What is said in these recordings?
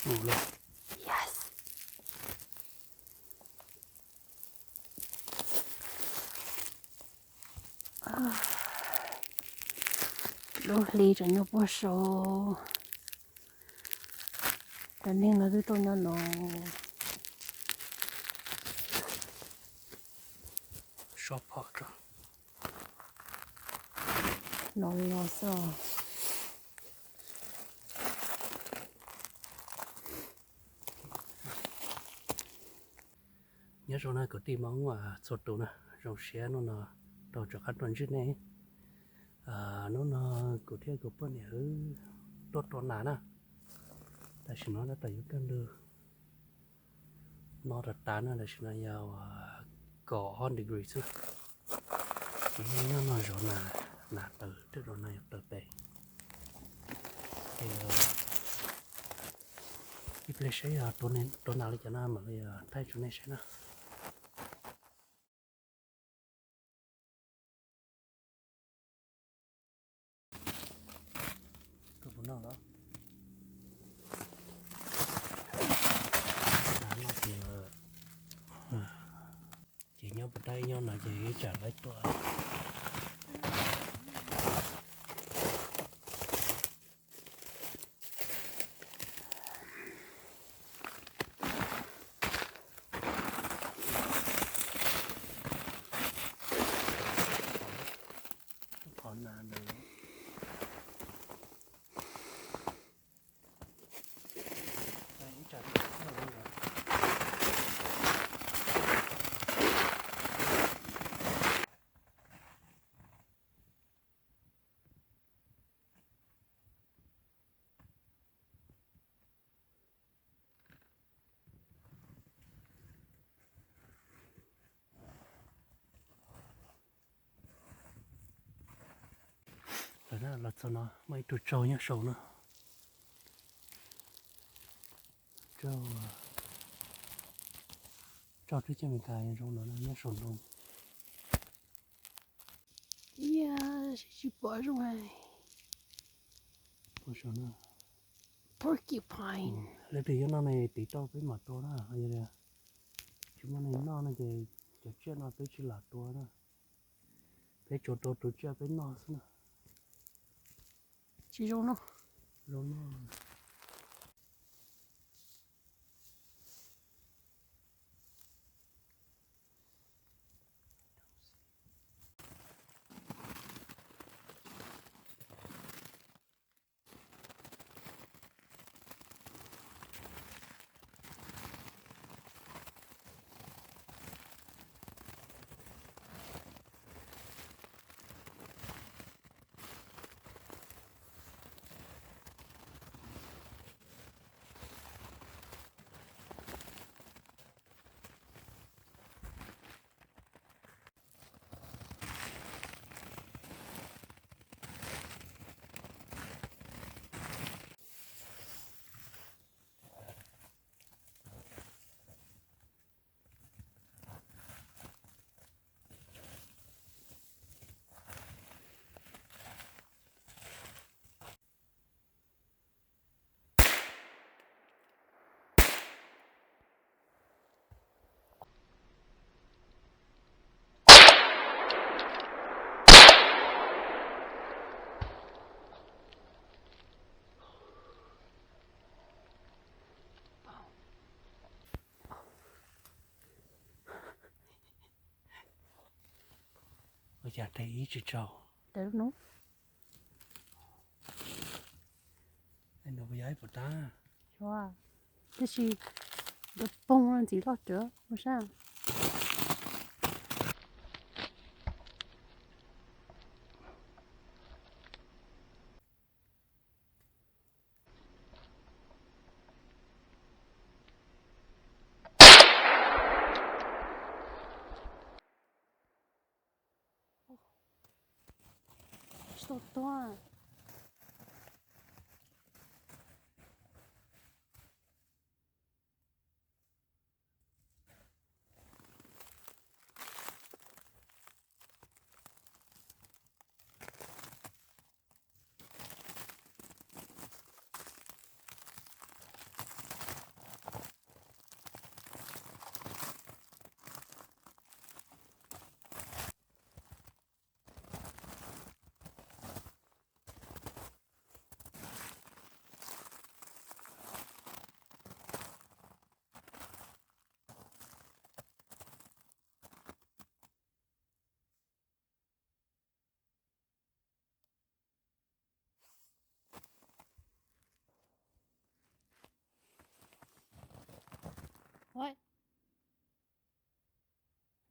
Mus lawm. Yes. Lub hli tseem nyob puag saud. Cov neeg no twb tuaj nyob no. Soj phom tso. No los xwb. Nyob zoo na kwv tij Hmoob txhua tus na, zoo siab hnub no tau rov qab tuaj ntsib nej. Hnub no kuv thiab kuv poj niam wb tuaj tua nas na. Tam sim no tab tom yuav kaj ntug no rau tas na, tam sim no yog kaum ob degree xwb. Ces nyob no zov nas, nas tawm, tej zaum nas yuav tawm pem. Ces ib pliag saib yog tua nas li cas no mam li thaij rau nej saib na. Koj puas noj los? Noj ces, ces nyob puas tab nyob no ces ib tsam lawv tuaj. Qhov nas ntawd. Lawv na, los txog no muaj ib tug tsaug nyob saum no. Tsaug, tsaug twb coj Meskas zoo no nyob saum no. Ib, tsis pom zoo hais. Pom saum no. Porcupine. Leej twg yuav noj ne tiv tauj peb mam tua na, yog tias tsis muaj neeg noj no ces cov tsiaj no peb tsis lam tua na. Peb tsuas tua tus tsiaj peb noj xwb na. Tsis zoo noj. Zoo noj. Ua cas ib tsis tsaug. Nws yog ib puas tab. Tiam sis nws poob ntxiv loj tuaj ua sab. Tsis tau tuag.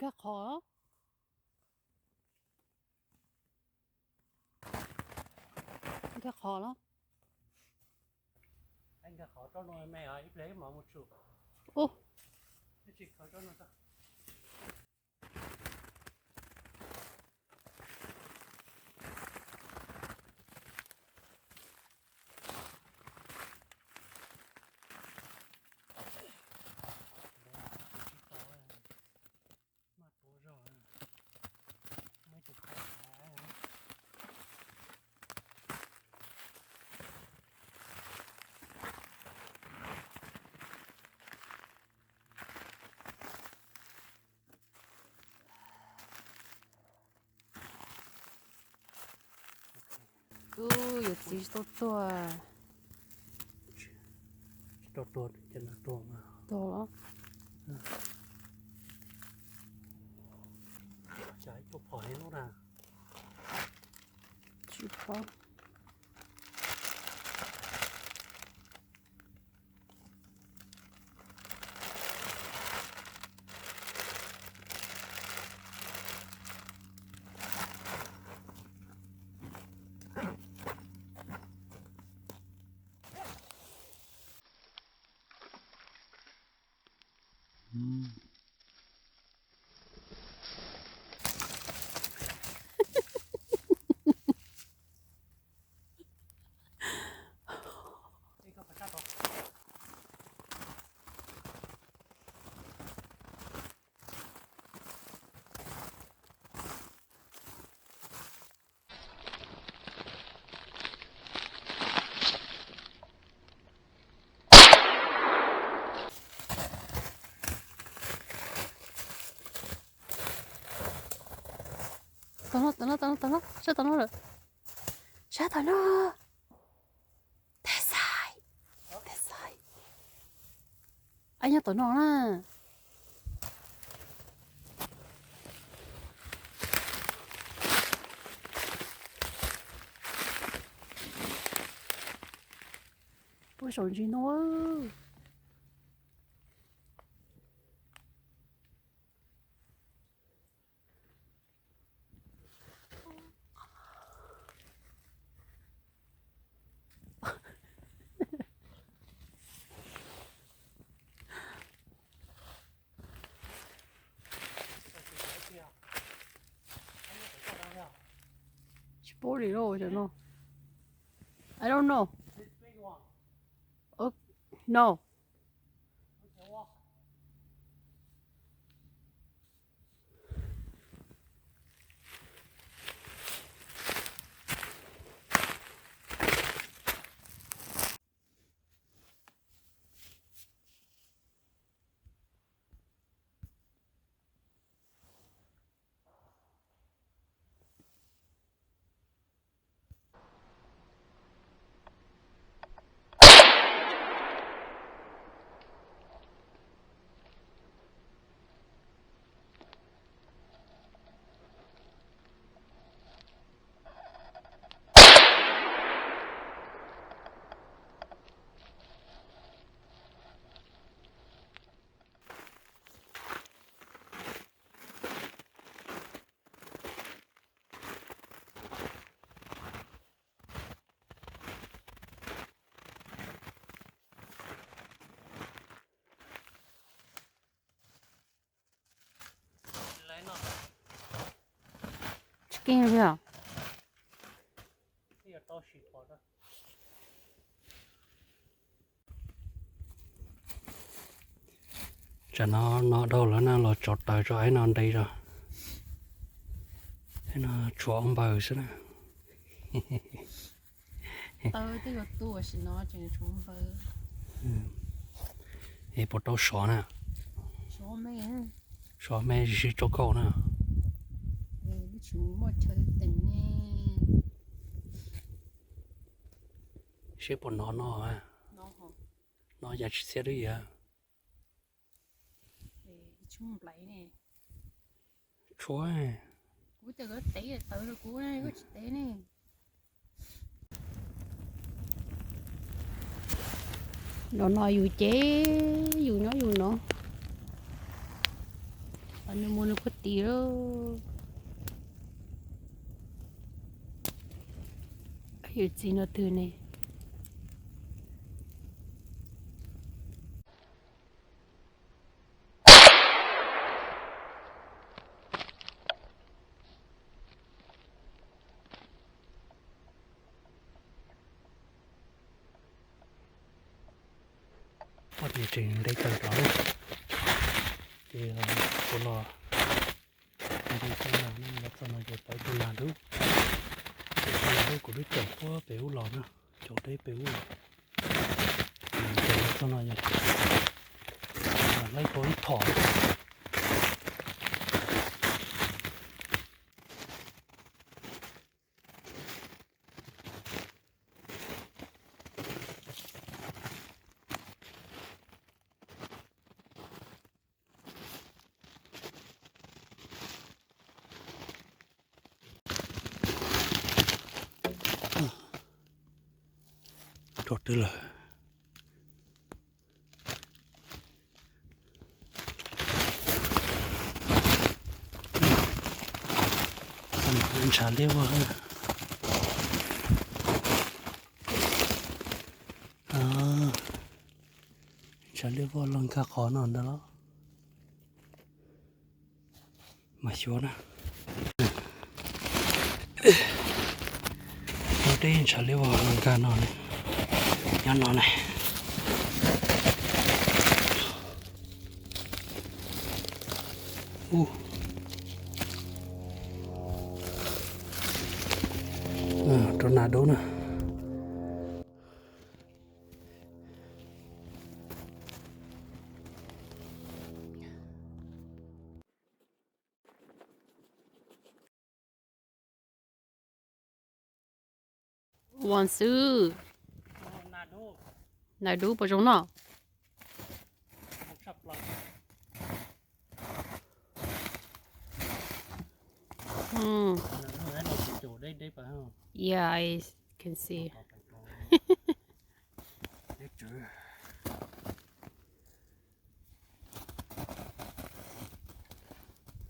Nkag qhov, nkag qhov los. Nkag qhov rau no me os, ib pliag mam mus tshum. Ub. Ub, yuav txiv tsis tau tuag. Tsis tau tuag, cov no tuag mas. Tuag los? Cas ib tug phom ib lub na. Tsis paub. Tau no, tau no, tau no, tau no, sab tau no lawm. Sab tau no. Tes xais, tes xais. Ai nyob tom no na. Puag saum ntsis no. Tsis paub li lauj cov no. I don't know. Oh, no. Tsis keej li os. Tsam no no dhau lawm na, los tso taws tso, ib no nte tso. Ib no tshuav npaws xwb na. Es puas tau sov na? Sov me, sib tso kauj na. Seb puas nov no. No yam tsis txhiab dub yam. Tshuav. Los no yus ces yus nyob yus no. Nws mus nws puag tim lawm. Yawm txiv no twg ne? Poj niam tseem nte taws rov na. Ces kuv los nce txoj no, los txoj no ces pom ib tug nas dub. Tus nas dub kuv twb caum puag pem ub los na, caum deb pem ub los. Ces los txoj no ces laib tau ib phom. Rau twg lawm? Ntshav liab vog. Ntshav liab vog los nkag qhov no ntag los. Mas xyuas na. Ua teb ntshav liab vog los nkag no ne. Nyob no ne. Ub. Rau nas dub na. Ua xwb. Nas dub puas zoo noj? Yeah, I can see.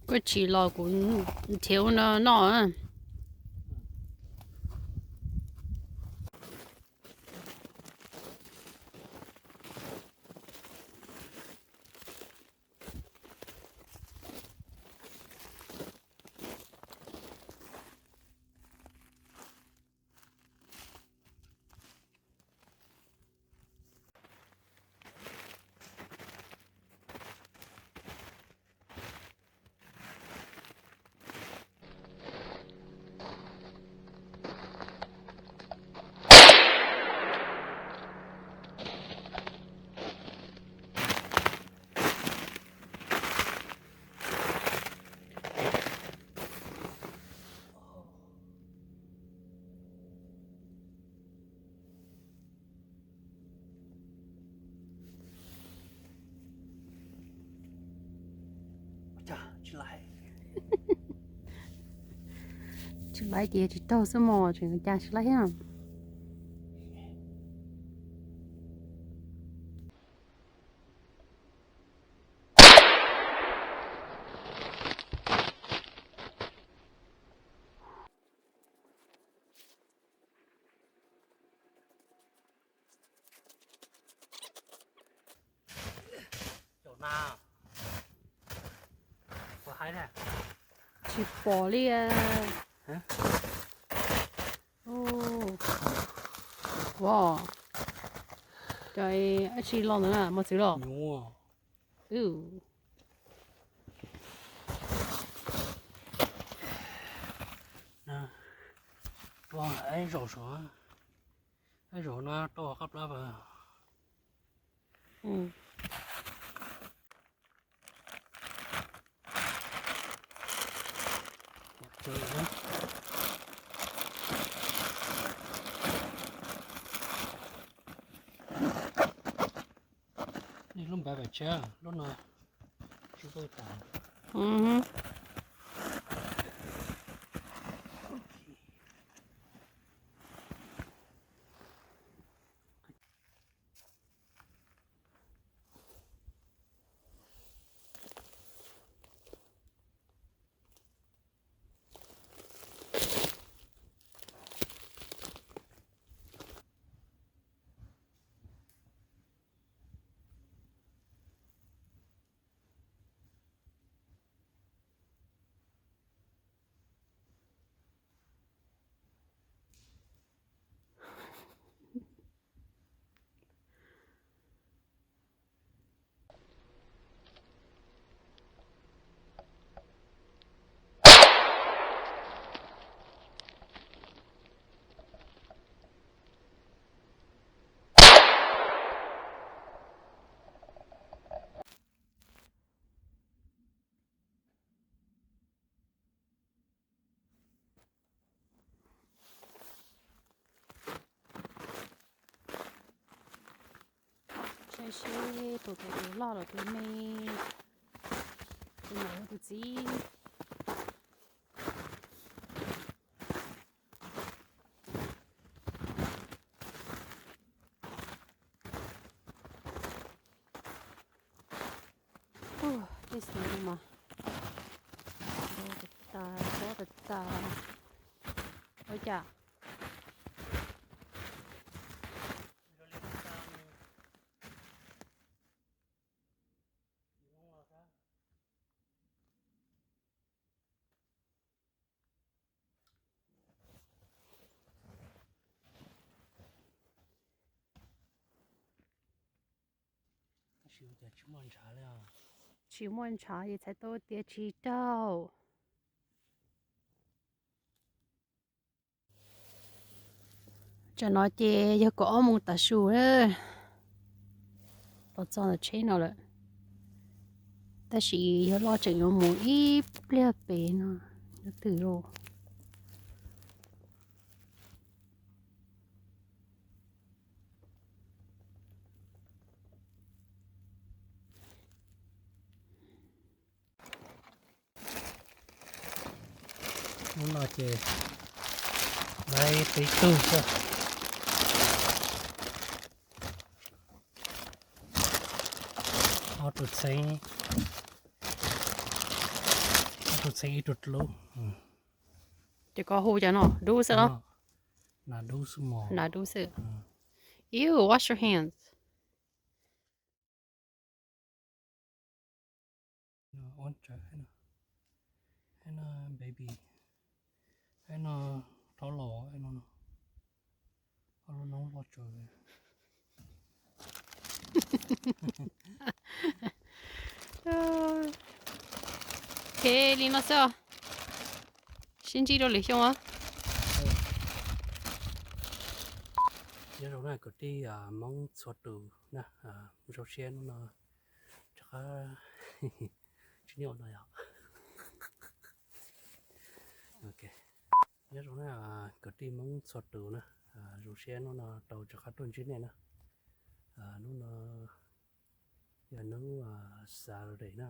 Koj tsis los kuv nrhiav ua no noj. Tsis laib ces tsis taug xwb mog, tseem cas tsis laib thiab. Tsis pom li. Ua, cov dab tsi los ntawd na, mos txwv los? Tua ib zaug sav, ib zaug no rau qab plab pas. Nej lub npav pem tsheb, lub no tsis tau tas. Seb tus, tus loj los tus me, tus niam tus txiv. Ub, tej xwb mas tas, tas tas. Ua cas? Tsis muaj ntshav ces txhais tau tias tsis raug. Tsam no ces yog kaum ob moos tav su, los txog ntawm tsheb no lawm. Tab sis yawg loj tseem yuav mus ib pliag pem no, yuav twg los. Hnub no ces laib peb tug xwb. Ob tug txheeb, ob tug txheeb ib tug dlub. Ces koj hu cov no dub xwb los? Nas dub xwb mos. Nas dub xwb. Ew, wash your hands. Baby, no rov los no, lub noob loj tsawv. Ces li no xwb, sib ntsib rau lwm xyoo. Nyob zoo na kwv tij Hmoob txhua tus na, zoo siab hnub no rov qab tsis nyob no yog. Nyob zoo na kwv tij Hmoob txhua tus na, zoo siab hnub no tau rov qab tuaj ntsib nej na. Hnub no yog hnub Saturday na.